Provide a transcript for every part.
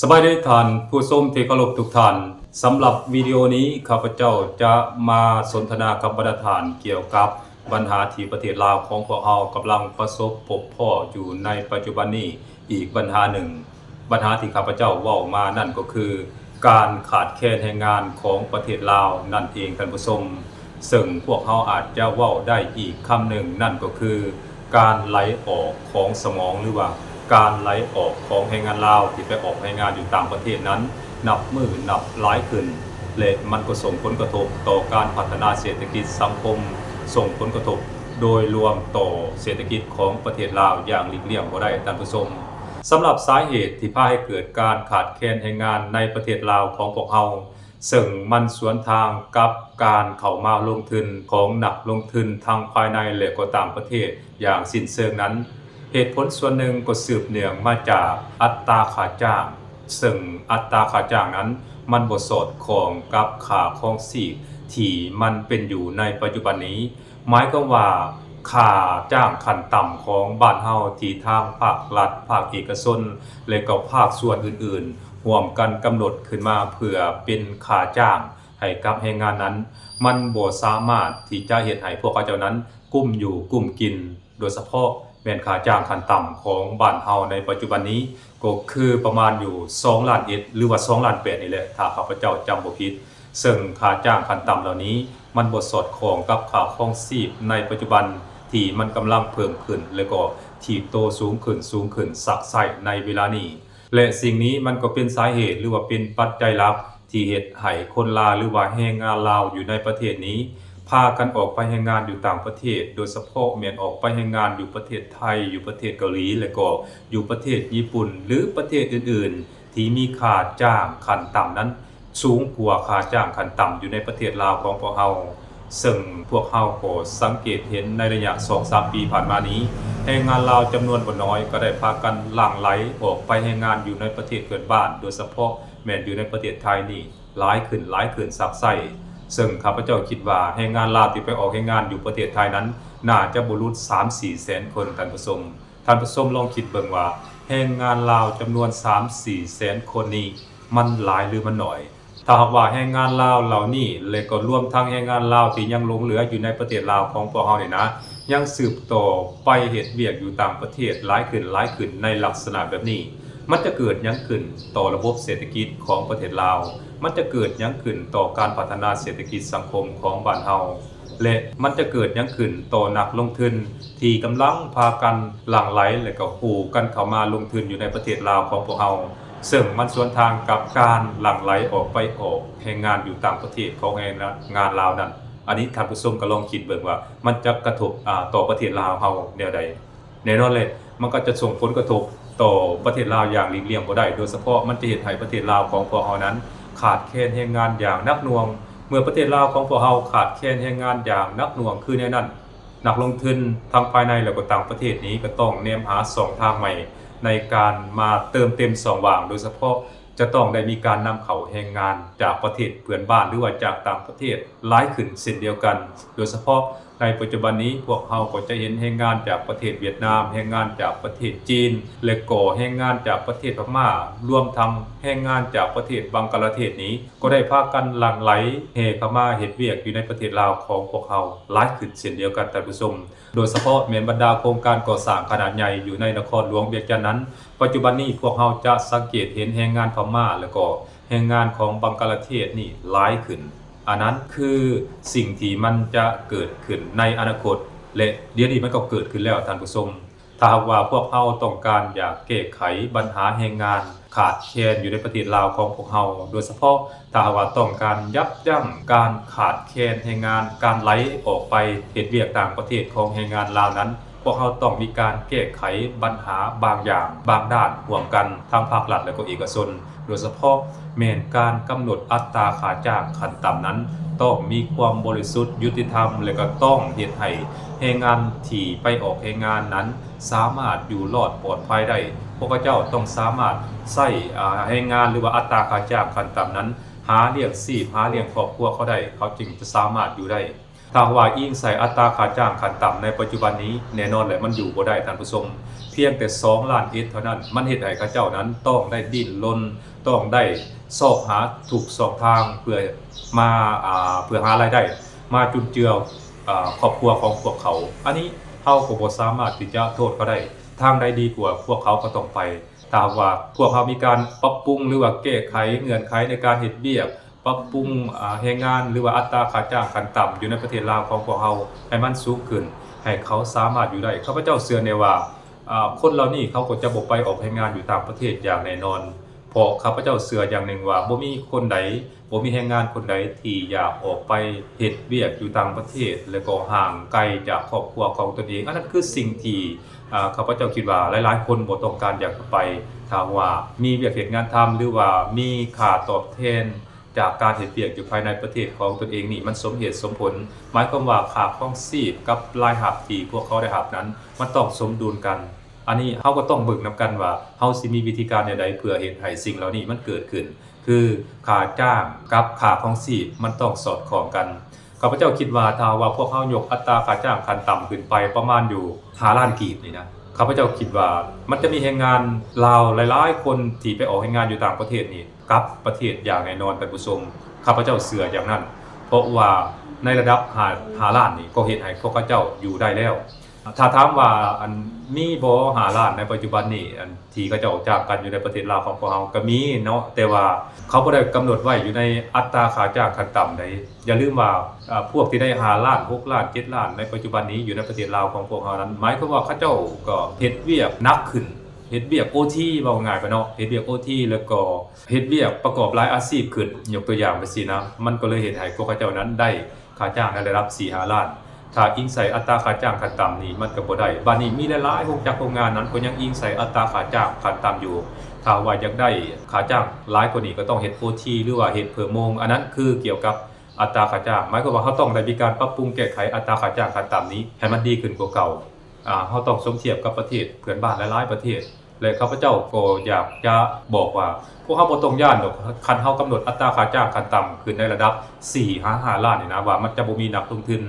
ສະບາຍດີທ່ານຜູ້ຊົມທີ່ເຄົາລົບທຸກທ່ານ. ສຳລັບວິດີໂອນີ້ ຂ້າພະເຈົ້າຈະມາສົນທະນາກັບບັນດາທ່ານກ່ຽວກັບບັນຫາທີ່ປະເທດລາວຂອງພວກເຮົາກຳລັງປະສົບພົບພໍ້ຢູ່ໃນປັດຈຸບັນນີ້ອີກບັນຫາໜຶ່ງ. ບັນຫາທີ່ຂ້າພະເຈົ້າເວົ້າມານັ້ນກໍຄື ການຂາດແຄນແຮງງານຂອງປະເທດລາວນັ້ນເອງທ່ານຜູ້ຊົມ. ເຊິ່ງພວກເຮົາອາດຈະເວົ້າໄດ້ອີກຄຳໜຶ່ງ ນັ້ນກໍຄື ການໄຫຼອອກຂອງສະໝອງ ຫຼືວ່າການໄຫຼອອກຂອງແຮງງານລາວທີ່ໄປອອກແຮງງານຢູ່ຕ່າງປະເທດນັ້ນ ນັບມື້ນັບຫຼາຍຂຶ້ນ ແລະ ມັນກໍສົ່ງຜົນກະທົບຕໍ່ການພັດທະນາເສດຖະກິດສັງຄົມ, ສົ່ງຜົນກະທົບໂດຍລວມຕໍ່ເສດຖະກິດຂອງປະເທດລາວຢ່າງຫຼີກລ່ຽງບໍ່ໄດ້ທ່ານຜູ້ຊົມ. ສຳລັບສາເຫດທີ່ພາໃຫ້ເກີດການຂາດແຄນແຮງງານໃນປະເທດລາວຂອງພວກເຮົາ ເຊິ່ງມັນສວນທາງກັບການເຂົ້າມາລົງທຶນຂອງນັກລົງທຶນທັງພາຍໃນ ແລະ ກໍຕ່າງປະເທດຢ່າງສິ້ນເຊີງນັ້ນ, ເຫດຜົນສ່ວນໜຶ່ງກໍສືບເນື່ອງມາຈາກອັດຕາຄ່າຈ້າງ, ເຊິ່ງອັດຕາຄ່າຈ້າງນັ້ນມັນບໍ່ສອດຄ່ອງກັບຄ່າຄອງຊີບທີ່ມັນເປັນຢູ່ໃນປັດຈຸບັນນີ້. ໝາຍຄວາມວ່າ ຄ່າຈ້າງຂັ້ນຕ່ຳຂອງບ້ານເຮົາທີ່ທາງພາກລັດ, ພາກເອກະຊົນ ແລະ ກໍພາກສ່ວນອື່ນໆ ຮ່ວມກັນກຳນົດຂຶ້ນມາເພື່ອເປັນຄ່າຈ້າງໃຫ້ກັບແຮງງານນັ້ນ, ມັນບໍ່ສາມາດທີ່ຈະເຮັດໃຫ້ພວກເຂົາເຈົ້ານັ້ນກຸ້ມຢູ່ກຸ້ມກິນ, ໂດຍສະເພາະແມ່ນຄ່າຈ້າງຂັ້ນຕ່ຳຂອງບ້ານເຮົາໃນປັດຈຸບັນນີ້ ກໍຄືປະມານຢູ່ສອງລ້ານເອັດ ຫຼືວ່າສອງລ້ານແປດນີ້ແຫຼະ ຖ້າຂ້າພະເຈົ້າຈຳບໍ່ຜິດ. ເຊິ່ງຄ່າຈ້າງຂັ້ນຕ່ຳເຫຼົ່ານີ້ ມັນບໍ່ສອດຄ່ອງກັບຄ່າຄອງຊີບໃນປັດຈຸບັນ ທີ່ມັນກຳລັງເພີ່ມຂຶ້ນ ແລະ ກໍຖີບໂຕສູງຂຶ້ນ, ສູງຂຶ້ນຊະຊະໃນເວລານີ້. ແລະ ສິ່ງນີ້ມັນກໍເປັນສາເຫດ ຫຼືວ່າເປັນປັດໄຈຫຼັກ ທີ່ເຮັດໃຫ້ຄົນລາວ ຫຼືວ່າແຮງງານລາວຢູ່ໃນປະເທດນີ້ ພາກັນອອກໄປແຮງງານຢູ່ຕ່າງປະເທດ, ໂດຍສະເພາະແມ່ນອອກໄປແຮງງານຢູ່ປະເທດໄທ, ຢູ່ປະເທດເກົາຫຼີ ແລະ ກໍຢູ່ປະເທດຍີ່ປຸ່ນ ຫຼື ປະເທດອື່ນໆ ທີ່ມີຄ່າຈ້າງຂັ້ນຕ່ຳນັ້ນ ສູງກວ່າຄ່າຈ້າງຂັ້ນຕ່ຳຢູ່ໃນປະເທດລາວຂອງພວກເຮົາ, ເຊິ່ງພວກເຮົາກໍສັງເກດເຫັນໃນໄລຍະສອງສາມປີຜ່ານມານີ້, ແຮງງານລາວຈຳນວນບໍ່ໜ້ອຍກໍໄດ້ພາກັນຫຼັ່ງໄຫຼອອກໄປແຮງງານຢູ່ໃນປະເທດເພື່ອນບ້ານ, ໂດຍສະເພາະແມ່ນຢູ່ໃນປະເທດໄທນີ້ ຫຼາຍຂຶ້ນ, ຫຼາຍຂຶ້ນຊະຊະ. ເຊິ່ງຂ້າພະເຈົ້າຄິດວ່າ ແຮງງານລາວທີ່ໄປອອກແຮງງານຢູ່ປະເທດໄທນັ້ນ ໜ້າຈະບໍ່ຫຼຸດສາມສີ່ແສນຄົນ, ທ່ານຜູ້ຊົມ. ທ່ານຜູ້ຊົມລອງຄິດເບິ່ງວ່າ ແຮງງານລາວຈຳນວນສາມສີ່ແສນຄົນນີ້ ມັນຫຼາຍ ຫຼື ມັນໜ້ອຍ? ຖ້າຫາກວ່າແຮງງານລາວເຫຼົ່ານີ້ ແລະ ກໍລວມທັງແຮງງານລາວທີ່ຍັງຫຼົງເຫຼືອຢູ່ໃນປະເທດລາວຂອງພວກເຮົານີ້ນະ ຍັງສືບຕໍ່ໄປເຮັດວຽກຢູ່ຕ່າງປະເທດຫຼາຍຂຶ້ນ, ຫຼາຍຂຶ້ນໃນລັກສະນະແບບນີ້, ມັນຈະເກີດຫຍັງຂຶ້ນຕໍ່ລະບົບເສດຖະກິດຂອງປະເທດລາວ? ມັນຈະເກີດຫຍັງຂຶ້ນຕໍ່ການພັດທະນາເສດຖະກິດສັງຄົມຂອງບ້ານເຮົາ? ແລະ ມັນຈະເກີດຫຍັງຂຶ້ນຕໍ່ນັກລົງທຶນທີ່ກຳລັງພາກັນຫຼັ່ງໄຫຼ ແລະ ກໍຫູກັນເຂົ້າມາລົງທຶນຢູ່ໃນປະເທດລາວຂອງພວກເຮົາ, ເຊິ່ງມັນສວນທາງກັບການຫຼັ່ງໄຫຼອອກໄປອອກແຮງງານຢູ່ຕ່າງປະເທດຂອງແຮງງານລາວນັ້ນ? ອັນນີ້ທ່ານຜູ້ຊົມກໍລອງຄິດເບິ່ງວ່າ ມັນຈະກະທົບ, ອາ, ຕໍ່ປະເທດລາວເຮົາແນວໃດ? ແນ່ນອນແຫຼະ ມັນກໍຈະສົ່ງຜົນກະທົບຕໍ່ປະເທດລາວຢ່າງຫຼີກລ່ຽງບໍ່ໄດ້, ໂດຍສະເພາະມັນຈະເຮັດໃຫ້ປະເທດລາວຂອງພວກເຮົານັ້ນຂາດແຄນແຮງງານຢ່າງໜັກໜ່ວງ. ເມື່ອປະເທດລາວຂອງພວກເຮົາຂາດແຄນແຮງງານຢ່າງໜັກໜ່ວງຄືແນວນັ້ນ, ນັກລົງທຶນທັງພາຍໃນ ແລະ ກໍຕ່າງປະເທດນີ້ກໍຕ້ອງແນມຫາຊ່ອງທາງໃໝ່ໃນການມາເຕີມເຕັມຊ່ອງວ່າງ, ໂດຍສະເພາະຈະຕ້ອງໄດ້ມີການນຳເຂົ້າແຮງງານຈາກປະເທດເພື່ອນບ້ານ ຫຼືວ່າຈາກຕ່າງປະເທດຫຼາຍຂຶ້ນເຊັ່ນດຽວກັນ. ໂດຍສະເພາະໃນປັດຈຸບັນນີ້ ພວກເຮົາກໍຈະເຫັນແຮງງານຈາກປະເທດຫວຽດນາມ, ແຮງງານຈາກປະເທດຈີນ ແລະ ກໍແຮງງານຈາກປະເທດພະມ້າ, ລວມທັງແຮງງານຈາກປະເທດບັງກະລາເທດນີ້ ກໍໄດ້ພາກັນຫຼັ່ງໄຫຼແຫ່ເຂົ້າມາເຮັດວຽກຢູ່ໃນປະເທດລາວຂອງພວກເຮົາຫຼາຍຂຶ້ນເຊັ່ນດຽວກັນ, ທ່ານຜູ້ຊົມ. ໂດຍສະເພາະແມ່ນບັນດາໂຄງການກໍ່ສ້າງຂະໜາດໃຫຍ່ຢູ່ໃນນະຄອນຫຼວງວຽງຈັນນັ້ນ, ປັດຈຸບັນນີ້ພວກເຮົາຈະສັງເກດເຫັນແຮງງານພະມ້າ ແລະ ກໍແຮງງານຂອງບັງກະລາເທດນີ້ຫຼາຍຂຶ້ນ. ອັນນັ້ນຄືສິ່ງທີ່ມັນຈະເກີດຂຶ້ນໃນອະນາຄົດ ແລະ ດຽວນີ້ມັນກໍເກີດຂຶ້ນແລ້ວ, ທ່ານຜູ້ຊົມ. ຖ້າຫາກວ່າພວກເຮົາຕ້ອງການຢາກແກ້ໄຂບັນຫາແຮງງານຂາດແຄນຢູ່ໃນປະເທດລາວຂອງພວກເຮົາ, ໂດຍສະເພາະຖ້າຫາກວ່າຕ້ອງການຢັບຢັ້ງການຂາດແຄນແຮງງານ, ການໄຫຼອອກໄປເຮັດວຽກຕ່າງປະເທດຂອງແຮງງານລາວນັ້ນ, ພວກເຮົາຕ້ອງມີການແກ້ໄຂບັນຫາບາງຢ່າງ, ບາງດ້ານຮ່ວມກັນ, ທັງພາກລັດ ແລະ ກໍເອກະຊົນ. ໂດຍສະເພາະແມ່ນການກຳນົດອັດຕາຄ່າຈ້າງຂັ້ນຕ່ຳນັ້ນ ຕ້ອງມີຄວາມບໍລິສຸດ, ຍຸຕິທຳ ແລະ ກໍຕ້ອງເຮັດໃຫ້ແຮງງານທີ່ໄປອອກແຮງງານນັ້ນ ສາມາດຢູ່ລອດປອດໄພໄດ້. ພວກເຂົາເຈົ້າຕ້ອງສາມາດໃຊ້, ອາ, ແຮງງານ ຫຼືວ່າອັດຕາຄ່າຈ້າງຂັ້ນຕ່ຳນັ້ນ ຫາລ້ຽງຊີບ, ຫາລ້ຽງຄອບຄົວເຂົາໄດ້, ເຂົາຈຶ່ງຈະສາມາດຢູ່ໄດ້. ຖ້າຫາກວ່າອີງໃສ່ອັດຕາຄ່າຈ້າງຂັ້ນຕ່ຳໃນປັດຈຸບັນນີ້ ແນ່ນອນແຫຼະ ມັນຢູ່ບໍ່ໄດ້ທ່ານຜູ້ຊົມ. ພຽງແຕ່ສອງລ້ານເອັດເທົ່ານັ້ນ ມັນເຮັດໃຫ້ເຂົາເຈົ້ານັ້ນຕ້ອງໄດ້ດີ້ນລົນ ຕ້ອງໄດ້ຊອກຫາທຸກຊ່ອງທາງເພື່ອມາ ອ່າ ເພື່ອຫາລາຍໄດ້ມາຈຸນເຈືອ ອ່າ ຄອບຄົວຂອງພວກເຂົາ. ອັນນີ້ເຮົາກໍບໍ່ສາມາດທີ່ຈະໂທດເຂົາໄດ້. ທາງໃດດີກວ່າ ພວກເຂົາກໍຕ້ອງໄປ. ຖ້າຫາກວ່າພວກເຮົາມີການປັບປຸງ ຫຼືວ່າແກ້ໄຂເງື່ອນໄຂໃນການເຮັດວຽກ, ປັບປຸງ ອ່າ ແຮງງານ ຫຼືວ່າອັດຕາຄ່າຈ້າງຂັ້ນຕ່ຳຢູ່ໃນປະເທດລາວຂອງພວກເຮົາໃຫ້ມັນສູງຂຶ້ນ, ໃຫ້ເຂົາສາມາດຢູ່ໄດ້. ຂ້າພະເຈົ້າເຊື່ອແນ່ວ່າ ອ່າ ຄົນເຫຼົ່ານີ້ເຂົາກໍຈະບໍ່ໄປອອກແຮງງານຢູ່ຕ່າງປະເທດຢ່າງແນ່ນອນ, ເພາະຂ້າພະເຈົ້າເຊື່ອຢ່າງໜຶ່ງວ່າ ບໍ່ມີຄົນໃດ ບໍ່ມີແຮງງານຄົນໃດທີ່ຢາກອອກໄປເຮັດວຽກຢູ່ຕ່າງປະເທດ ແລະກໍຫ່າງໄກຈາກຄອບຄົວຂອງຕົນເອງ. ອັນນັ້ນຄືສິ່ງທີ່ ອ່າ ຂ້າພະເຈົ້າຄິດວ່າຫຼາຍໆຄົນບໍ່ຕ້ອງການຢາກຈະໄປ. ຖ້າຫາກວ່າມີວຽກເຮັດງານທຳ ຫຼືວ່າມີຄ່າຕອບແທນຈາກການເຮັດວຽກຢູ່ພາຍໃນປະເທດຂອງຕົນເອງນີ້ ມັນສົມເຫດສົມຜົນ, ໝາຍຄວາມວ່າຄ່າຄອງຊີບກັບລາຍຮັບທີ່ພວກເຂົາໄດ້ຮັບນັ້ນ ມັນຕ້ອງສົມດຸນກັນ. ອັນນີ້ເຮົາກໍຕ້ອງເບິ່ງນຳກັນວ່າ ເຮົາຊິມີວິທີການແນວໃດເພື່ອເຮັດໃຫ້ສິ່ງເຫຼົ່ານີ້ມັນເກີດຂຶ້ນ. ຄືຄ່າຈ້າງກັບຄ່າຄອງຊີບມັນຕ້ອງສອດຄ່ອງກັນ. ຂ້າພະເຈົ້າຄິດວ່າ ຖ້າຫາກວ່າພວກເຮົາຍົກອັດຕາຄ່າຈ້າງຂັ້ນຕ່ຳຂຶ້ນໄປປະມານຢູ່ຫ້າລ້ານກີບນີ້ນະ, ຂ້າພະເຈົ້າຄິດວ່າມັນຈະມີແຮງງານລາວຫຼາຍໆຄົນທີ່ໄປອອກແຮງງານຢູ່ຕ່າງປະເທດນີ້ ກັບປະເທດຢ່າງແນ່ນອນທ່ານຜູ້ຊົມ. ຂ້າພະເຈົ້າເຊື່ອຢ່າງນັ້ນ, ເພາະວ່າໃນລະດັບຫ້າ ຫ້າລ້ານນີ້ກໍເຮັດໃຫ້ພວກເຂົາເຈົ້າຢູ່ໄດ້ແລ້ວ. ຖ້າຖາມວ່າ ອັນ ມີບໍ່ຫ້າລ້ານໃນປັດຈຸບັນນີ້ ອັນ ທີ່ເຂົາເຈົ້າຈ້າງກັນຢູ່ໃນປະເທດລາວຂອງພວກເຮົາກໍມີເນາະ, ແຕ່ວ່າເຂົາບໍ່ໄດ້ກຳນົດໄວ້ຢູ່ໃນອັດຕາຄ່າຈ້າງຂັ້ນຕ່ຳໃດ. ຢ່າລືມວ່າ ອາ ພວກທີ່ໄດ້ຫ້າລ້ານ ຫົກລ້ານ ເຈັດລ້ານໃນປັດຈຸບັນນີ້ຢູ່ໃນປະເທດລາວຂອງພວກເຮົານັ້ນ ໝາຍຄວາມວ່າເຂົາເຈົ້າກໍເຮັດວຽກໜັກຂຶ້ນ, ເຮັດວຽກໂອທີ ເວົ້າງ່າຍໄປເນາະ, ເຮັດວຽກໂອທີ ແລ້ວກໍເຮັດວຽກປະກອບຫຼາຍອາຊີບຂຶ້ນ, ຍົກຕົວຢ່າງໄປຊີ້ນະ, ມັນກໍເລີຍເຮັດໃຫ້ພວກເຂົາເຈົ້ານັ້ນໄດ້ ຄ່າຈ້າງໃນລະດັບສີ່ຫ້າລ້ານ. ຖ້າອີງໃສ່ອັດຕາຄ່າຈ້າງຂັ້ນຕ່ຳນີ້ ມັນກໍບໍ່ໄດ້. ບາດນີ້ມີຫຼາຍໆໂຮງຈັກໂຮງງານນັ້ນກໍຍັງອີງໃສ່ອັດຕາຄ່າຈ້າງຂັ້ນຕ່ຳຢູ່. ຖ້າວ່າຢາກໄດ້ຄ່າຈ້າງຫຼາຍກວ່ານີ້ ກໍຕ້ອງເຮັດໂອທີ ຫຼືວ່າເຮັດເພີ່ມໂມງ. ອັນນັ້ນຄືກ່ຽວກັບອັດຕາຄ່າຈ້າງ. ໝາຍຄວາມວ່າເຮົາຕ້ອງໄດ້ມີການປັບປຸງແກ້ໄຂອັດຕາຄ່າຈ້າງຂັ້ນຕ່ຳນີ້ໃຫ້ມັນດີຂຶ້ນກວ່າເກົ່າ. ອາ ເຮົາຕ້ອງສົມທຽບກັບປະເທດເພື່ອນບ້ານຫຼາຍໆປະເທດ. ແລະ ຂ້າພະເຈົ້າກໍຢາກຈະບອກວ່າ ພວກເຮົາບໍ່ຕ້ອງຢ້ານດອກ ຄັນເຮົາກຳນົດອັດຕາຄ່າຈ້າງຂັ້ນຕ່ຳຂຶ້ນໃນລະດັບສີ່ຫາຫ້າລ້ານນີ້ນະ ວ່າມັນຈະບໍ່ມີນັກລົງທຶນ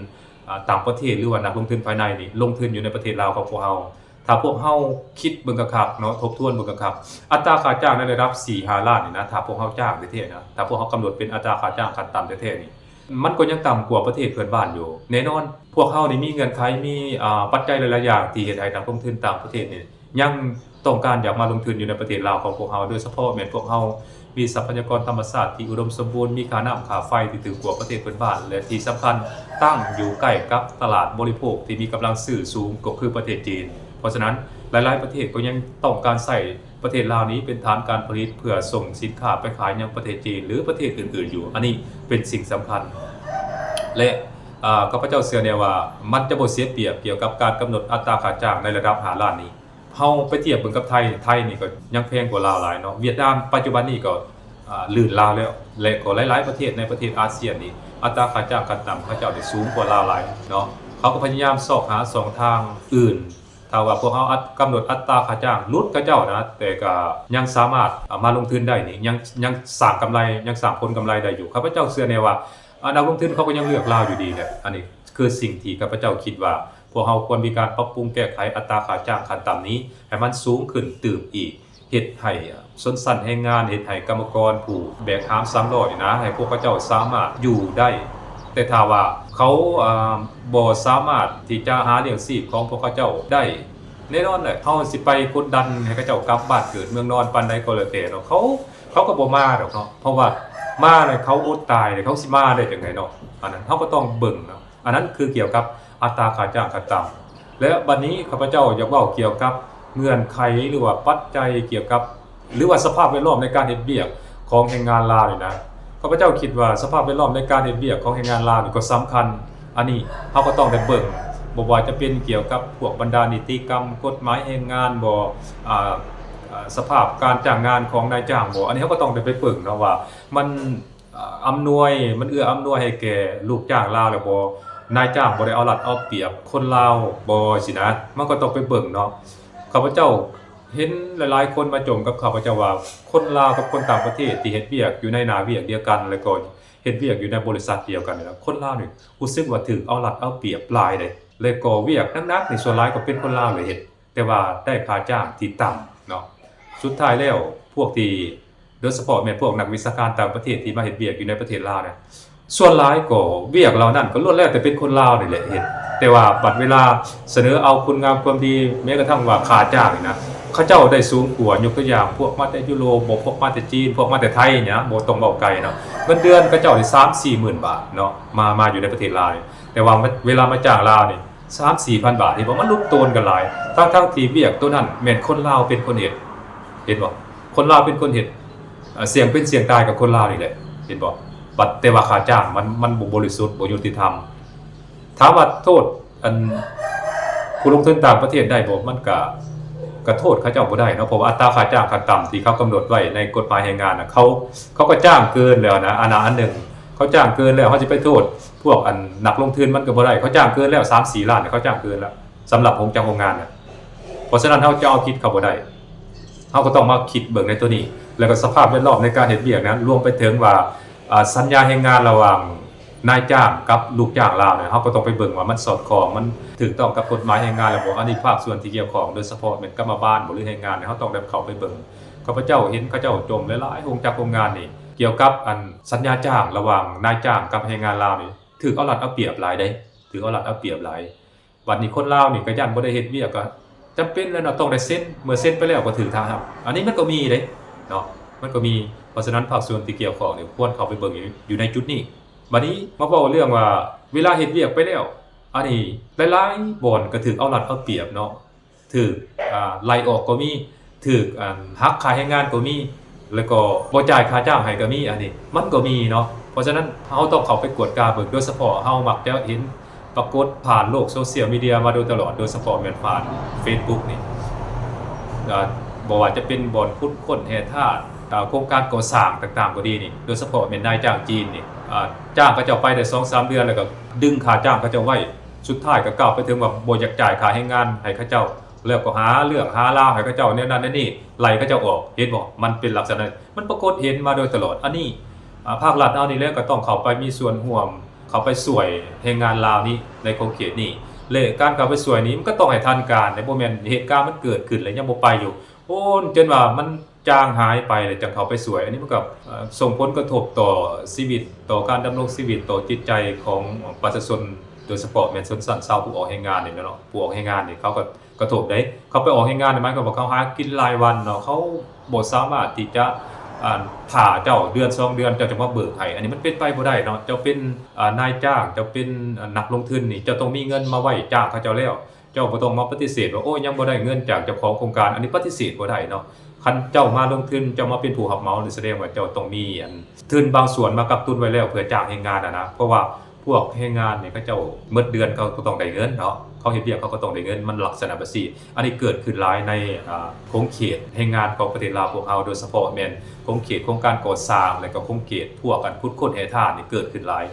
ອາ ຕ່າງປະເທດ ຫຼືວ່ານັກລົງທຶນພາຍໃນນີ້ລົງທຶນຢູ່ໃນປະເທດລາວຂອງພວກເຮົາ. ຖ້າພວກເຮົາຄິດເບິ່ງຄັກໆເນາະ ທົບທວນເບິ່ງຄັກໆ ອັດຕາຄ່າຈ້າງໃນລະດັບສີ່ຫ້າລ້ານນີ້ນະ ຖ້າພວກເຮົາຈ້າງແທ້ໆນະ ຖ້າພວກເຮົາກຳນົດເປັນອັດຕາຄ່າຈ້າງຂັ້ນຕ່ຳແທ້ໆນີ້ ມັນກໍຍັງຕ່ຳກວ່າປະເທດເພື່ອນບ້ານຢູ່. ແນ່ນອນ ພວກເຮົານີ້ມີເງື່ອນໄຂ ມີ ອາ ປັດໄຈຫຼາຍໆຢ່າງທີ່ເຮັດໃຫ້ນັກລົງທຶນຕ່າງປະເທດນີ້ ຍັງຕ້ອງການຢາກມາລົງທຶນຢູ່ໃນປະເທດລາວຂອງພວກເຮົາ, ໂດຍສະເພາະແມ່ນພວກເຮົາມີຊັບພະຍາກອນທຳມະຊາດທີ່ອຸດົມສົມບູນ, ມີຄ່ານ້ຳຄ່າໄຟທີ່ຖືກກວ່າປະເທດເພື່ອນບ້ານ ແລະ ທີ່ສຳຄັນຕັ້ງຢູ່ໃກ້ກັບຕະຫຼາດບໍລິໂພກທີ່ມີກຳລັງຊື້ສູງກໍຄືປະເທດຈີນ. ເພາະສະນັ້ນ ຫຼາຍໆປະເທດກໍຍັງຕ້ອງການໃຊ້ປະເທດລາວນີ້ເປັນຖານການຜະລິດ ເພື່ອສົ່ງສິນຄ້າໄປຂາຍຍັງປະເທດຈີນ ຫຼື ປະເທດອື່ນໆຢູ່. ອັນນີ້ເປັນສິ່ງສຳຄັນ ແລະ ອາ ຂ້າພະເຈົ້າເຊື່ອແນ່ວ່າ ມັນຈະບໍ່ເສຍປຽບກ່ຽວກັບການກຳນົດອັດຕາຄ່າຈ້າງໃນລະດັບຫ້າລ້ານນີ້. ເຮົາໄປທຽບເບິ່ງກັບໄທ, ໄທນີ້ກໍຍັງແພງກວ່າລາວຫຼາຍເນາະ. ຫວຽດນາມປັດຈຸບັນນີ້ກໍ ອ່າ ລື່ນລາວແລ້ວ ແລະ ກໍຫຼາຍໆປະເທດໃນປະເທດອາຊຽນນີ້ ອັດຕາຄ່າຈ້າງຂັ້ນຕ່ຳເຂົາເຈົ້າໄດ້ສູງກວ່າລາວຫຼາຍເນາະ. ເຂົາກໍພະຍາຍາມຊອກຫາຊ່ອງທາງອື່ນ. ຖ້າວ່າພວກເຮົາອັດ ກຳນົດອັດຕາຄ່າຈ້າງຫຼຸດເຂົາເຈົ້ານະ ແຕ່ກໍຍັງສາມາດ ເອົາ ມາລົງທຶນໄດ້ນີ້ ຍັງ ຍັງສ້າງກຳໄລ ຍັງສ້າງຜົນກຳໄລໄດ້ຢູ່. ຂ້າພະເຈົ້າເຊື່ອແນ່ວ່າ ອາ ນັກລົງທຶນເຂົາກໍຍັງເລືອກລາວຢູ່ດີແຫຼະ. ອັນນີ້ຄືສິ່ງທີ່ຂ້າພະເຈົ້າຄິດວ່າ ພວກເຮົາຄວນມີການປັບປຸງແກ້ໄຂອັດຕາຄ່າຈ້າງຂັ້ນຕ່ຳນີ້ໃຫ້ມັນສູງຂຶ້ນຕື່ມອີກ, ເຮັດໃຫ້ຊົນຊັ້ນແຮງງານ, ເຮັດໃຫ້ກຳມະກອນຜູ້ແບກຫາມສາມລໍ້ນີ້ນະ ໃຫ້ພວກເຂົາເຈົ້າສາມາດຢູ່ໄດ້. ແຕ່ຖ້າວ່າເຂົາ ອ່າ ບໍ່ສາມາດທີ່ຈະຫາລ້ຽງຊີບຂອງພວກເຂົາເຈົ້າໄດ້, ແນ່ນອນແຫຼະ ເຮົາຊິໄປກົດດັນໃຫ້ເຂົາເຈົ້າກັບບ້ານເກີດເມືອງນອນປານໃດກໍແລ້ວແຕ່ເນາະ, ເຂົາ ເຂົາກໍບໍ່ມາດອກເນາະ, ເພາະວ່າມາແລ້ວເຂົາອົດຕາຍ ເຂົາຊິມາໄດ້ຈັ່ງໃດເນາະ? ອັນນັ້ນເຮົາກໍຕ້ອງເບິ່ງເນາະ. ອັນນັ້ນຄືກ່ຽວກັບອັດຕາຄ່າຈ້າງຂັ້ນຕ່ຳ. ແລະ ບັດນີ້ຂ້າພະເຈົ້າຢາກເວົ້າກ່ຽວກັບເງື່ອນໄຂ ຫຼືວ່າປັດໄຈກ່ຽວກັບ ຫຼືວ່າສະພາບແວດລ້ອມໃນການເຮັດວຽກຂອງແຮງງານລາວນີ້ນະ. ຂ້າພະເຈົ້າຄິດວ່າສະພາບແວດລ້ອມໃນການເຮັດວຽກຂອງແຮງງານລາວນີ້ກໍສຳຄັນ. ອັນນີ້ເຮົາກໍຕ້ອງໄດ້ເບິ່ງ, ບໍ່ວ່າຈະເປັນກ່ຽວກັບພວກບັນດານິຕິກຳ, ກົດໝາຍແຮງງານບໍ, ອາ, ອາ, ສະພາບການຈ້າງງານຂອງນາຍຈ້າງບໍ, ອັນນີ້ເຮົາກໍຕ້ອງໄດ້ໄປເບິ່ງເນາະວ່າມັນ ອາ ອຳນວຍ ມັນເອື້ອອຳນວຍໃຫ້ແກ່ລູກຈ້າງລາວແລ້ວບໍ່? ນາຍຈ້າງບໍ່ໄດ້ເອົາລັດເອົາປຽບຄົນລາວບໍ່? ຊີ້ນະ ມັນກໍຕ້ອງໄປເບິ່ງເນາະ. ຂ້າພະເຈົ້າເຫັນຫຼາຍໆຄົນມາຈົ່ມກັບຂ້າພະເຈົ້າວ່າ ຄົນລາວກັບຄົນຕ່າງປະເທດທີ່ເຮັດວຽກຢູ່ໃນໜ້າວຽກດຽວກັນ ແລ້ວກໍ ເຮັດວຽກຢູ່ໃນບໍລິສັດດຽວກັນນີ້ລະ ຄົນລາວນີ້ຮູ້ສຶກວ່າຖືກເອົາລັດເອົາປຽບຫຼາຍເດ້ ແລະກໍວຽກໜັກໆນີ້ສ່ວນຫຼາຍກໍເປັນຄົນລາວແຫຼະເຮັດ ແຕ່ວ່າໄດ້ຄ່າຈ້າງທີ່ຕ່ຳເນາະ. ສຸດທ້າຍແລ້ວພວກທີ່ ໂດຍສະເພາະແມ່ນພວກນັກວິຊາການຕ່າງປະເທດທີ່ມາເຮັດວຽກຢູ່ໃນປະເທດລາວນະ ສ່ວນຫຼາຍກໍວຽກເຫຼົ່ານັ້ນກໍລ້ວນແລ້ວແຕ່ເປັນຄົນລາວນີ້ແຫຼະເຮັດ ແຕ່ວ່າບັດເວລາສະເໜີເອົາຄຸນງາມຄວາມດີ ແມ້ກະທັ່ງວ່າຄ່າຈ້າງນີ້ນະ ເຂົາເຈົ້າໄດ້ສູງກວ່າ ຍົກຕົວຢ່າງ ພວກມາແຕ່ຢູໂຣບ ບໍ່ ພວກມາແຕ່ຈີນ ພວກມາແຕ່ໄທນີ້ນະ ບໍ່ຕ້ອງເວົ້າໄກເນາະ ເງິນເດືອນເຂົາເຈົ້ານີ້ສາມສີ່ໝື່ນບາດເນາະ ມາ ມາຢູ່ໃນປະເທດລາວນີ້ ແຕ່ວ່າເວລາມາຈ້າງລາວນີ້ ສາມສີ່ພັນບາດ ເຫັນບໍ່? ມັນລຸກໂຕນກັນຫຼາຍ ທັງໆທີ່ວຽກໂຕນັ້ນແມ່ນຄົນລາວເປັນຄົນເຮັດ ເຫັນບໍ່? ຄົນລາວເປັນຄົນເຮັດ ເອີ ສ່ຽງເປັນສ່ຽງຕາຍກັບຄົນລາວນີ້ແຫຼະ ເຫັນບໍ່? ບັດແຕ່ວ່າຄ່າຈ້າງມັນ ມັນບໍ່ບໍລິສຸດ ບໍ່ຍຸຕິທຳ. ຖາມວ່າໂທດ ອັນ ຜູ້ລົງທຶນຕ່າງປະເທດໄດ້ບໍ່? ມັນກະ ກະໂທດເຂົາເຈົ້າບໍ່ໄດ້ເນາະ ເພາະວ່າອັດຕາຄ່າຈ້າງຂັ້ນຕ່ຳທີ່ເຂົາກຳນົດໄວ້ໃນກົດໝາຍແຮງງານນະ ເຂົາ ເຂົາກໍຈ້າງເກີນແລ້ວນະ ອັນນັ້ນອັນໜຶ່ງ ເຂົາຈ້າງເກີນແລ້ວ ເຮົາຊິໄປໂທດພວກອັນນັກລົງທຶນມັນກໍບໍ່ໄດ້ ເຂົາຈ້າງເກີນແລ້ວ ສາມສີ່ລ້ານ ເຂົາຈ້າງເກີນແລ້ວ ສຳລັບໂຮງຈັກໂຮງງານນະ ເພາະສະນັ້ນເຮົາຈະເອົາຜິດເຂົາບໍ່ໄດ້ ເຮົາກໍຕ້ອງມາຄິດເບິ່ງໃນໂຕນີ້ ແລ້ວກໍສະພາບແວດລ້ອມໃນການເຮັດວຽກນັ້ນ ລວມໄປເຖິງວ່າ ອາ ສັນຍາແຮງງານລະຫວ່າງນາຍຈ້າງກັບລູກຈ້າງລາວນີ້ ເຮົາກໍຕ້ອງໄປເບິ່ງວ່າມັນສອດຄ່ອງ ມັນຖືກຕ້ອງກັບກົດໝາຍແຮງງານແລ້ວບໍ່? ອັນນີ້ພາກສ່ວນທີ່ກ່ຽວຂ້ອງ ໂດຍສະເພາະແມ່ນກຳມະບານບໍ່ ຫຼືແຮງງານ ເຮົາຕ້ອງໄດ້ເຂົ້າໄປເບິ່ງ. ຂ້າພະເຈົ້າເຫັນເຂົາເຈົ້າຈົ່ມຫຼາຍໆໂຮງຈັກໂຮງງານນີ້ ກ່ຽວກັບອັນສັນຍາຈ້າງລະຫວ່າງນາຍຈ້າງກັບແຮງງານລາວນີ້ ຖືກເອົາລັດເອົາປຽບຫຼາຍເດ້ ຖືກເອົາລັດເອົາປຽບຫຼາຍ. ບັດນີ້ຄົນລາວນີ້ກໍຢ້ານບໍ່ໄດ້ເຮັດວຽກ ກໍຈຳເປັນແລ້ວເນາະ ຕ້ອງໄດ້ເຊັນ ເມື່ອເຊັນໄປແລ້ວກໍຖືກຖ້າຮັບ ອັນນີ້ມັນກໍມີເດ້ເນາະ ມັນກໍມີ. ເພາະສະນັ້ນພາກສ່ວນທີ່ກ່ຽວຂ້ອງນີ້ຄວນເຂົ້າໄປເບິ່ງຢູ່ໃນຈຸດນີ້. ບັດນີ້ມາເວົ້າເລື່ອງວ່າເວລາເຮັດວຽກໄປແລ້ວ ອັນນີ້ຫຼາຍໆບ່ອນກໍຖືກເອົາລັດເອົາປຽບເນາະ ຖືກ ອາ ໄລ່ອອກກໍມີ ຖືກ ອັນ ຫັກຄ່າແຮງງານກໍມີ ແລ້ວກໍບໍ່ຈ່າຍຄ່າຈ້າງໃຫ້ກໍມີ ອັນນີ້ມັນກໍມີເນາະ. ເພາະສະນັ້ນເຮົາຕ້ອງເຂົ້າໄປກວດກາເບິ່ງ ໂດຍສະເພາະເຮົາມັກຈະເຫັນປາກົດຜ່ານໂລກໂຊຊຽວມີເດຍມາໂດຍຕະຫຼອດ ໂດຍສະເພາະແມ່ນຜ່ານເຟສບຸກນີ້ ອາ ບໍ່ວ່າຈະເປັນບ່ອນຂຸດຄົ້ນແຮ່ທາດ ອາ ໂຄງການກໍ່ສ້າງຕ່າງໆກໍດີນີ້ ໂດຍສະເພາະແມ່ນນາຍຈ້າງຈີນນີ້ ອາ ຈ້າງເຂົາເຈົ້າໄປໄດ້ສອງສາມເດືອນ ແລ້ວກໍດຶງຄ່າຈ້າງເຂົາເຈົ້າໄວ້ ສຸດທ້າຍກໍກ້າວໄປເຖິງວ່າບໍ່ຢາກຈ່າຍຄ່າແຮງງານໃຫ້ເຂົາເຈົ້າ ແລ້ວກໍຫາເລື່ອງຫາລາວໃຫ້ເຂົາເຈົ້າແນວນັ້ນແນວນີ້ ໄລ່ເຂົາເຈົ້າອອກ ເຫັນບໍ່? ມັນເປັນລັກສະນະ ມັນປາກົດເຫັນມາໂດຍຕະຫຼອດ. ອັນນີ້ ອາ ພາກລັດເຮົານີ້ແຫຼະກໍຕ້ອງເຂົ້າໄປມີສ່ວນຮ່ວມ ເຂົ້າໄປຊ່ວຍແຮງງານລາວນີ້ໃນຂົງເຂດນີ້ ແລະການເຂົ້າໄປຊ່ວຍນີ້ມັນກໍຕ້ອງໃຫ້ທັນການ ແລະບໍ່ແມ່ນເຫດການມັນເກີດຂຶ້ນແລ້ວຍັງບໍ່ໄປຢູ່ ໂອ້ ຈົນວ່າມັນຈາງຫາຍໄປແລ້ວຈັ່ງເຂົ້າໄປຊ່ວຍ ອັນນີ້ມັນກໍ ເອີ ສົ່ງຜົນກະທົບຕໍ່ຊີວິດ ຕໍ່ການດຳລົງຊີວິດ ຕໍ່ຈິດໃຈຂອງປະຊາຊົນ ໂດຍສະເພາະແມ່ນຊົນຊັ້ນຊາວຜູ້ອອກແຮງງານນີ້ແຫຼະເນາະ ຜູ້ອອກແຮງງານນີ້ເຂົາກໍກະທົບເດ້ ເຂົາໄປອອກແຮງງານນີ້ ໝາຍຄວາມວ່າເຂົາຫາກິນລາຍວັນເນາະ ເຂົາບໍ່ສາມາດທີ່ຈະ ອາ ຖ້າເຈົ້າເດືອນສອງເດືອນ ເຈົ້າຈັ່ງມາເບີກໃຫ້ ອັນນີ້ມັນເປັນໄປບໍ່ໄດ້ເນາະ ເຈົ້າເປັນ ອາ ນາຍຈ້າງ ເຈົ້າເປັນ ອາ ນັກລົງທຶນນີ້ ເຈົ້າຕ້ອງມີເງິນມາໄວ້ຈ້າງເຂົາເຈົ້າແລ້ວ ເຈົ້າບໍ່ຕ້ອງມາປະຕິເສດວ່າ ໂອ້ຍ ຍັງບໍ່ໄດ້ເງິນຈາກເຈົ້າຂອງໂຄງການ ອັນນີ້ປະຕິເສດບໍ່ໄດ້ເນາະ. ຄັນເຈົ້າມາລົງທຶນ ເຈົ້າມາເປັນຜູ້ຮັບເໝົານີ້ ສະແດງວ່າເຈົ້າຕ້ອງມີອັນທຶນບາງສ່ວນມາກັກຕຸນໄວ້ແລ້ວ ເພື່ອຈ້າງແຮງງານຫັ້ນນະ ເພາະວ່າພວກແຮງງານນີ້ ເຂົາເຈົ້າໝົດເດືອນ ເຂົາກໍຕ້ອງໄດ້ເງິນເນາະ ເຂົາເຮັດວຽກ ເຂົາກໍຕ້ອງໄດ້ເງິນ ມັນລັກສະນະແບບຊີ້. ອັນນີ້ເກີດຂຶ້ນຫຼາຍໃນ ອາ ຂົງເຂດແຮງງານຂອງປະເທດລາວພວກເຮົາ ໂດຍສະເພາະແມ່ນຂົງເຂດໂຄງການກໍ່ສ້າງ ແລະກໍຂົງເຂດພວກອັນຂຸດຄົ້ນແຮ່ທາດນີ້ເກີດຂຶ້ນຫຼາຍ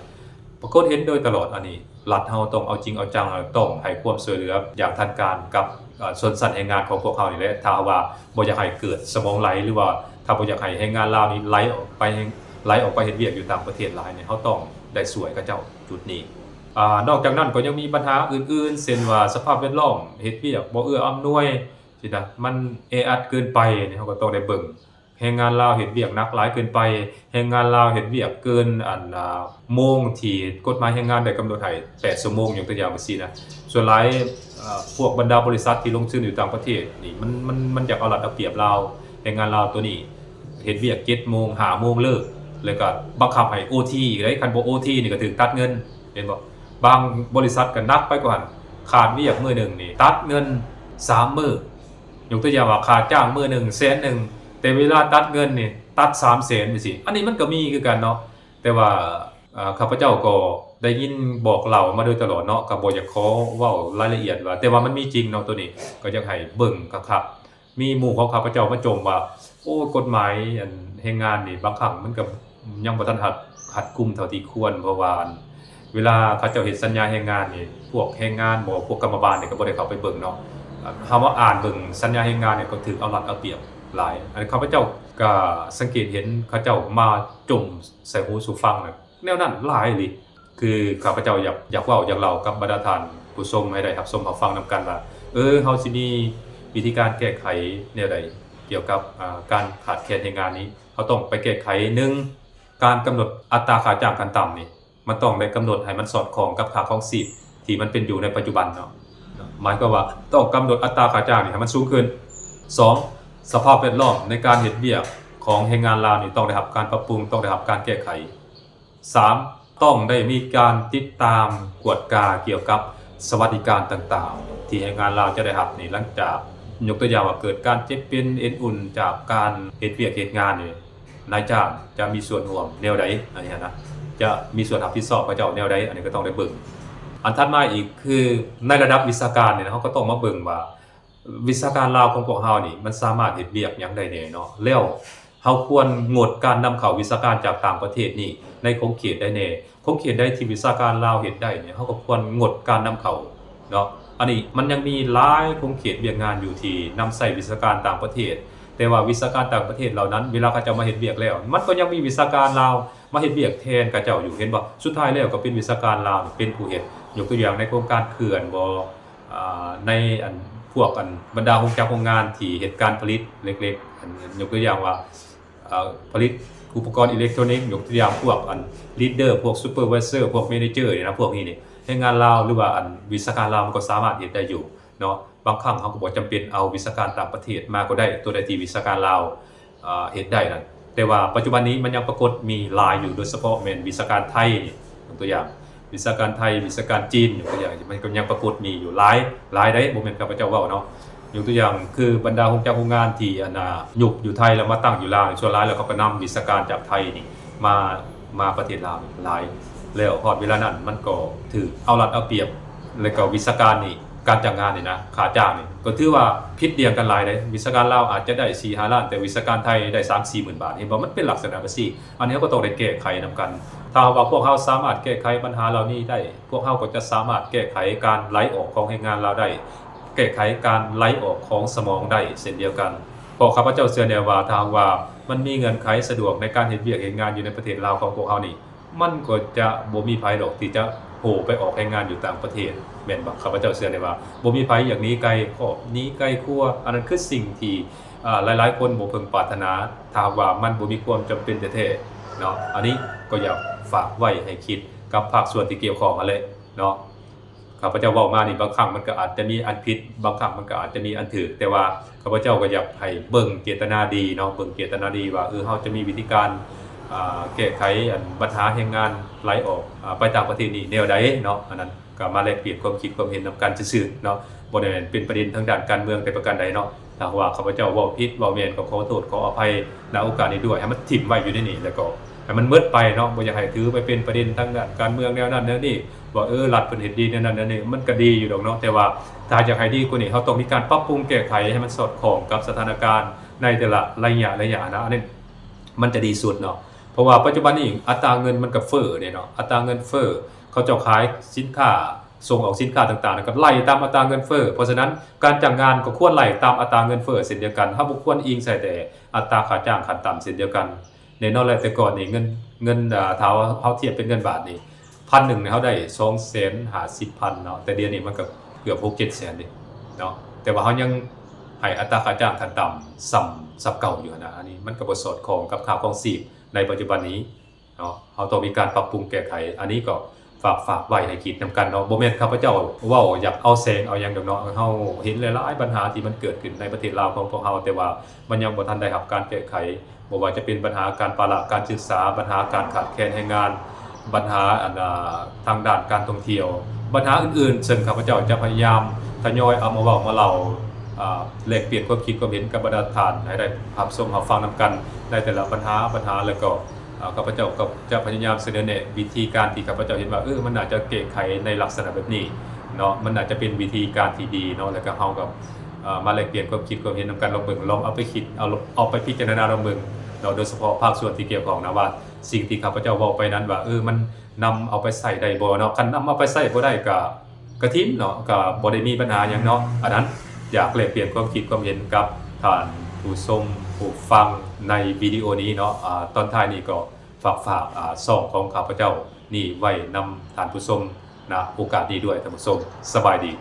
ປາກົດເຫັນໂດຍຕະຫຼອດ. ອັນນີ້ລັດເຮົາຕ້ອງເອົາຈິງເອົາຈັງ ຕ້ອງໃຫ້ຄວາມຊ່ວຍເຫຼືອຢ່າງທັນການກັບ ເອີ ຊົນຊັ້ນແຮງງານຂອງພວກເຮົານີ້ແຫຼະ ຖ້າຫາກວ່າບໍ່ຢາກໃຫ້ເກີດສະໝອງໄຫຼ ຫຼືວ່າຖ້າບໍ່ຢາກໃຫ້ແຮງງານລາວນີ້ໄຫຼອອກໄປ ໄຫຼອອກໄປເຮັດວຽກຢູ່ຕ່າງປະເທດຫຼາຍນີ້ ເຮົາຕ້ອງໄດ້ຊ່ວຍເຂົາເຈົ້າຈຸດນີ້. ອາ ນອກຈາກນັ້ນກໍຍັງມີບັນຫາອື່ນໆ ເຊັ່ນວ່າສະພາບແວດລ້ອມເຮັດວຽກບໍ່ເອື້ອອຳນວຍຊີ້ນະ ມັນແອອັດເກີນໄປນີ້ ເຮົາກໍຕ້ອງໄດ້ເບິ່ງ ແຮງງານລາວເຮັດວຽກໜັກຫຼາຍເກີນໄປ, ແຮງງານລາວເຮັດວຽກເກີນ ອັນ ອາ ໂມງທີ່ກົດໝາຍແຮງງານໄດ້ກຳນົດໃຫ້ ແປດຊົ່ວໂມງ ຍົກຕົວຢ່າງວ່າຊີ້ນະ. ສ່ວນຫຼາຍ ອາ ພວກບັນດາບໍລິສັດທີ່ລົງທຶນຢູ່ຕ່າງປະເທດນີ້ ມັນ ມັນ ມັນຢາກເອົາລັດເອົາປຽບລາວ ແຮງງານລາວໂຕນີ້ເຮັດວຽກເຈັດໂມງ ຫ້າໂມງເລີກ ແລ້ວກໍບັງຄັບໃຫ້ໂອທີອີກເດ້ ຄັນບໍ່ໂອທີນີ້ກໍຖືກຕັດເງິນ ເຫັນບໍ່? ບາງບໍລິສັດກໍໜັກໄປກວ່າຫັ້ນ ຂາດວຽກມື້ໜຶ່ງນີ້ຕັດເງິນສາມມື້. ຍົກຕົວຢ່າງວ່າຄ່າຈ້າງມື້ໜຶ່ງແສນໜຶ່ງ ແຕ່ເວລາຕັດເງິນນີ້ຕັດສາມແສນຈັ່ງຊີ້ ອັນນີ້ມັນກໍມີຄືກັນເນາະ. ແຕ່ວ່າ ເອີ ຂ້າພະເຈົ້າກໍໄດ້ຍິນບອກເລົ່າມາໂດຍຕະຫຼອດເນາະ ກໍບໍ່ຢາກຂໍເວົ້າລາຍລະອຽດວ່າ ແຕ່ວ່າມັນມີຈິງເນາະ ໂຕນີ້ກໍຢາກໃຫ້ເບິ່ງຄັກໆ. ມີໝູ່ຂອງຂ້າພະເຈົ້າມາຈົ່ມວ່າ ໂອ້ ກົດໝາຍ ອັນ ແຮງງານນີ້ບາງຄັ້ງມັນກໍຍັງບໍ່ທັນຮັດ ຮັດກຸມເທົ່າທີ່ຄວນ ເພາະວ່າ ອັນ ເວລາເຂົາເຈົ້າເຮັດສັນຍາແຮງງານນີ້ ພວກແຮງງານບໍ ພວກກຳມະບານນີ້ກໍບໍ່ໄດ້ເຂົ້າໄປເບິ່ງເນາະ. ເຮົາມາອ່ານເບິ່ງສັນຍາແຮງງານນີ້ກໍຖືກເອົາລັດເອົາປຽບຫຼາຍ. ອັນ ຂ້າພະເຈົ້າກໍສັງເກດເຫັນເຂົາເຈົ້າມາຈົ່ມໃສ່ຫູສູ່ຟັງນະ ແນວນັ້ນຫຼາຍອີ່ຫຼີ. ຄືຂ້າພະເຈົ້າຢາກ ຢາກເວົ້າ ຢາກເລົ່າກັບບັນດາທ່ານຜູ້ຊົມໃຫ້ໄດ້ຮັບຊົມຮັບຟັງນຳກັນວ່າ ເອີ ເຮົາຊິມີວິທີການແກ້ໄຂແນວໃດກ່ຽວກັບ ອາ ການຂາດແຄນແຮງງານນີ້. ເຮົາຕ້ອງໄປແກ້ໄຂ ໜຶ່ງ ການກຳນົດອັດຕາຄ່າຈ້າງຂັ້ນຕ່ຳນີ້ ມັນຕ້ອງໄດ້ກຳນົດໃຫ້ມັນສອດຄ່ອງກັບຄ່າຄອງຊີບທີ່ມັນເປັນຢູ່ໃນປັດຈຸບັນເນາະ. ໝາຍຄວາມວ່າຕ້ອງກຳນົດອັດຕາຄ່າຈ້າງນີ້ໃຫ້ມັນສູງຂຶ້ນ. ສອງ ສະພາບແວດລ້ອມໃນການເຮັດວຽກຂອງແຮງງານລາວນີ້ຕ້ອງໄດ້ຮັບການປັບປຸງ, ຕ້ອງໄດ້ຮັບການແກ້ໄຂ. ສາມ ຕ້ອງໄດ້ມີການຕິດຕາມກວດກາກ່ຽວກັບສະຫວັດດີການຕ່າງໆ ທີ່ແຮງງານລາວຈະໄດ້ຮັບນີ້ ຫຼັງຈາກ ຍົກຕົວຢ່າງວ່າເກີດການເຈັບເປັນເອັນອຸ່ນຈາກການເຮັດວຽກເຮັດງານນີ້ ນາຍຈ້າງຈະມີສ່ວນຮ່ວມແນວໃດ ອັນນີ້ນະ ຈະມີສ່ວນຮັບຜິດຊອບເຂົາເຈົ້າແນວໃດ ອັນນີ້ກໍຕ້ອງໄດ້ເບິ່ງ. ອັນຖັດມາອີກຄືໃນລະດັບວິຊາການນີ້ນະ ເຮົາກໍຕ້ອງມາເບິ່ງວ່າ ວິຊາການລາວຂອງພວກເຮົານີ້ ມັນສາມາດເຮັດວຽກຫຍັງໄດ້ແດ່ເນາະ ແລ້ວເຮົາຄວນງົດການນຳເຂົ້າວິຊາການຈາກຕ່າງປະເທດນີ້ ໃນຂົງເຂດໃດແດ່? ຂົງເຂດໃດທີ່ວິຊາການລາວເຮັດໄດ້ນີ້ ເຮົາກໍຄວນງົດການນຳເຂົ້າເນາະ. ອັນນີ້ມັນຍັງມີຫຼາຍຂົງເຂດວຽກງານຢູ່ທີ່ນຳໃຊ້ວິຊາການຕ່າງປະເທດ, ແຕ່ວ່າວິຊາການຕ່າງປະເທດເຫຼົ່ານັ້ນ ເວລາເຂົາເຈົ້າມາເຮັດວຽກແລ້ວ ມັນກໍຍັງມີວິຊາການລາວມາເຮັດວຽກແທນເຂົາເຈົ້າຢູ່ ເຫັນບໍ່? ສຸດທ້າຍແລ້ວກໍເປັນວິຊາການລາວເປັນຜູ້ເຮັດ. ຍົກຕົວຢ່າງໃນໂຄງການເຂື່ອນບໍ? ອາ ໃນອັນພວກອັນບັນດາໂຮງຈັກໂຮງງານທີ່ເຮັດການຜະລິດເລັກໆ ອັນ ຍົກຕົວຢ່າງວ່າ ເອີ ຜະລິດອຸປະກອນອີເລັກໂທຣນິກ ຍົກຕົວຢ່າງພວກອັນລີດເດີ ພວກຊູເປີໄວເຊີ ພວກແມເນເຈີນີ້ນະ ພວກນີ້ນີ້ ແຮງງານລາວ ຫຼືວ່າອັນວິຊາການລາວມັນກໍສາມາດເຮັດໄດ້ຢູ່ເນາະ. ບາງຄັ້ງເຮົາກໍບໍ່ຈຳເປັນເອົາວິຊາການຕ່າງປະເທດມາກໍໄດ້ ຕົວໃດທີ່ວິຊາການລາວ ເຮັດໄດ້ນັ້ນ. ແຕ່ວ່າປັດຈຸບັນນີ້ມັນຍັງປາກົດມີຫຼາຍຢູ່ ໂດຍສະເພາະແມ່ນວິຊາການໄທນີ້ ຍົກຕົວຢ່າງ ວິຊາການໄທ ວິຊາການຈີນ ຍົກຕົວຢ່າງ ມັນກໍຍັງປາກົດມີຢູ່ຫຼາຍ ຫຼາຍໃດ໋ ບໍ່ແມ່ນຂ້າພະເຈົ້າເວົ້າເນາະ. ຍົກຕົວຢ່າງຄືບັນດາໂຮງຈັກໂຮງງານທີ່ອັນນ່າຍຸບຢູ່ໄທ ແລ້ວມາຕັ້ງຢູ່ລາວນີ້ ສ່ວນຫຼາຍແລ້ວເຂົາກໍນຳວິຊາການຈາກໄທນີ້ມາ ມາປະເທດລາວນີ້ຫຼາຍ ແລ້ວຮອດເວລານັ້ນມັນກໍຖືກເອົາລັດເອົາປຽບ ແລ້ວກໍວິຊາການນີ້ ການຈ້າງງານນີ້ນະ ຄ່າຈ້າງນີ້ ກໍຖືວ່າຜິດດ່ຽງກັນຫຼາຍເດ້. ວິຊາການລາວອາດຈະໄດ້ສີ່ຫ້າລ້ານ ແຕ່ວິຊາການໄທໄດ້ສາມສີ່ໝື່ນບາດ ເຫັນບໍ່? ມັນເປັນລັກສະນະແບບຊີ້ ອັນນີ້ເຮົາກໍຕ້ອງໄດ້ແກ້ໄຂນຳກັນ. ຖ້າຫາກວ່າພວກເຮົາສາມາດແກ້ໄຂບັນຫາເຫຼົ່ານີ້ໄດ້ ພວກເຮົາກໍຈະສາມາດແກ້ໄຂການໄຫຼອອກຂອງແຮງງານລາວໄດ້ ແກ້ໄຂການໄຫຼອອກຂອງສະໝອງໄດ້ເຊັ່ນດຽວກັນ. ເພາະຂ້າພະເຈົ້າເຊື່ອແນ່ວ່າ ຖ້າຫາກວ່າມັນມີເງື່ອນໄຂສະດວກໃນການເຮັດວຽກເຮັດງານຢູ່ໃນປະເທດລາວຂອງພວກເຮົານີ້ ມັນກໍຈະບໍ່ມີໃຜດອກທີ່ຈະໂຫໄປອອກແຮງງານຢູ່ຕ່າງປະເທດ ແມ່ນບໍ່? ຂ້າພະເຈົ້າເຊື່ອໄດ້ວ່າ ບໍ່ມີໃຜຢາກໜີໄກຄອບ ໜີໄກຄົວ. ອັນນັ້ນຄືສິ່ງທີ່ ອາ ຫຼາຍໆຄົນບໍ່ເພິ່ງປາດຖະໜາ ຖ້າຫາກວ່າມັນບໍ່ມີຄວາມຈຳເປັນແທ້ໆເນາະ. ອັນນີ້ກໍຢາກຝາກໄວ້ໃຫ້ຄິດກັບພາກສ່ວນທີ່ກ່ຽວຂ້ອງຫັ້ນແຫຼະເນາະ. ຂ້າພະເຈົ້າເວົ້າມານີ້ ບາງຄັ້ງມັນກໍອາດຈະມີອັນຜິດ ບາງຄັ້ງມັນກໍອາດຈະມີອັນຖືກ ແຕ່ວ່າຂ້າພະເຈົ້າກໍຢາກໃຫ້ເບິ່ງເຈດຕະນາດີເນາະ ເບິ່ງເຈດຕະນາດີວ່າ ເອີ ເຮົາຈະມີວິທີການ ອາ ແກ້ໄຂອັນບັນຫາແຮງງານໄຫຼອອກ ອາ ໄປຕ່າງປະເທດນີ້ແນວໃດເນາະ. ອັນນັ້ນກໍມາແລກປ່ຽນຄວາມຄິດຄວາມເຫັນນຳກັນຊື່ໆເນາະ ບໍ່ໄດ້ແມ່ນເປັນປະເດັນທາງດ້ານການເມືອງແຕ່ປະການໃດເນາະ. ຖ້າຫາກວ່າຂ້າພະເຈົ້າເວົ້າຜິດເວົ້າແມ່ນ ກໍຂໍໂທດຂໍອະໄພ ນະໂອກາດນີ້ດ້ວຍ ໃຫ້ມັນຖິ້ມໄວ້ຢູ່ໃນນີ້ ແລ້ວກໍໃຫ້ມັນໝົດໄປເນາະ. ບໍ່ຢາກໃຫ້ຖືໄປເປັນປະເດັນທາງດ້ານການເມືອງແນວນັ້ນແນວນີ້ ວ່າ ເອີ ລັດເພິ່ນເຮັດດີແນວນັ້ນແນວນີ້ ມັນກໍດີຢູ່ດອກເນາະ ແຕ່ວ່າຖ້າຢາກໃຫ້ດີກວ່ານີ້ ເຮົາຕ້ອງມີການປັບປຸງແກ້ໄຂໃຫ້ມັນສອດຄ່ອງກັບສະຖານະການໃນແຕ່ລະໄລຍະໄລຍະນະ ອັນນີ້ມັນຈະດີສຸດເນາະ. ເພາະວ່າປັດຈຸບັນນີ້ອັດຕາເງິນມັນກໍເຟີ້ເດ້ເນາະ ອັດຕາເງິນເຟີ້ ເຂົາເຈົ້າຂາຍສິນຄ້າ ສົ່ງອອກສິນຄ້າຕ່າງໆ ແລ້ວກໍໄລ່ຕາມອັດຕາເງິນເຟີ້. ເພາະສະນັ້ນ ການຈ້າງງານກໍຄວນໄລ່ຕາມອັດຕາເງິນເຟີ້ເຊັ່ນດຽວກັນ ເຮົາບໍ່ຄວນອີງໃສ່ແຕ່ອັດຕາຄ່າຈ້າງຂັ້ນຕ່ຳເຊັ່ນດຽວກັນ. ແນ່ນອນແຫຼະ ແຕ່ກ່ອນນີ້ເງິນ ເງິນ ອາ ຖ້າເຮົາທຽບເປັນເງິນບາດນີ້ ພັນໜຶ່ງນີ້ເຮົາໄດ້ສອງແສນຫ້າສິບພັນເນາະ ແຕ່ດຽວນີ້ມັນກໍເກືອບຫົກເຈັດແສນເດ້ເນາະ ແຕ່ວ່າເຮົາຍັງໃຫ້ອັດຕາຄ່າຈ້າງຂັ້ນຕ່ຳສ່ຳ ສ່ຳເກົ່າຢູ່ຫັ້ນນະ. ອັນນີ້ມັນກໍບໍ່ສອດຄ່ອງກັບຄ່າຄອງຊີບໃນປັດຈຸບັນນີ້ເນາະ ເຮົາຕ້ອງມີການປັບປຸງແກ້ໄຂ. ອັນນີ້ກໍ ຝາກ ຝາກໄວ້ໃຫ້ຄິດນຳກັນເນາະ ບໍ່ແມ່ນຂ້າພະເຈົ້າເວົ້າຢາກເອົາແສງເອົາຫຍັງດອກເນາະ. ເຮົາເຫັນຫຼາຍໆບັນຫາທີ່ມັນເກີດຂຶ້ນໃນປະເທດລາວຂອງພວກເຮົາ ແຕ່ວ່າມັນຍັງບໍ່ທັນໄດ້ຮັບການແກ້ໄຂ ບໍ່ວ່າຈະເປັນບັນຫາການປະລະການສຶກສາ, ບັນຫາການຂາດແຄນແຮງງານ, ບັນຫາ ອັນ ອາ ທາງດ້ານການທ່ອງທ່ຽວ, ບັນຫາອື່ນໆ ເຊິ່ງຂ້າພະເຈົ້າຈະພະຍາຍາມທະຍອຍເອົາມາເວົ້າມາເລົ່າ ອາ ແລກປ່ຽນຄວາມຄິດຄວາມເຫັນກັບບັນດາທ່ານໃຫ້ໄດ້ຮັບຊົມຮັບຟັງນຳກັນໃນແຕ່ລະບັນຫາ ບັນຫາ ແລ້ວກໍ ອາ ຂ້າພະເຈົ້າກໍຈະພະຍາຍາມສະເໜີແນະວິທີການທີ່ຂ້າພະເຈົ້າເຫັນວ່າ ເອີ ມັນໜ້າຈະແກ້ໄຂໃນລັກສະນະແບບນີ້ເນາະ ມັນໜ້າຈະເປັນວິທີການທີ່ດີເນາະ ແລ້ວກໍເຮົາກໍ ອາ ມາແລກປ່ຽນຄວາມຄິດຄວາມເຫັນນຳກັນ ລອງເບິ່ງ ລອງເອົາໄປຄິດ ເອົາ ເອົາໄປພິຈາລະນາລອງເບິ່ງເນາະ ໂດຍສະເພາະພາກສ່ວນທີ່ກ່ຽວຂ້ອງນະ ວ່າສິ່ງທີ່ຂ້າພະເຈົ້າເວົ້າໄປນັ້ນວ່າ ເອີ ມັນນຳເອົາໄປໃຊ້ໄດ້ບໍ່ເນາະ ຄັນນຳເອົາໄປໃຊ້ບໍ່ໄດ້ກໍ ກະຖິ້ມເນາະ ກໍບໍ່ໄດ້ມີບັນຫາຫຍັງເນາະ. ອັນນັ້ນຢາກແລກປ່ຽນຄວາມຄິດຄວາມເຫັນກັບທ່ານຜູ້ຊົມຜູ້ຟັງໃນວິດີໂອນີ້ເນາະ ອາ ຕອນທ້າຍນີ້ກໍ ຝາກ ອ່າ ຊ່ອງຂອງຂ້າພະເຈົ້ານີ້ໄວ້ນຳທ່ານຜູ້ຊົມ ນະ ໂອກາດນີ້ດ້ວຍ ທ່ານຜູ້ຊົມ. ສະບາຍດີ.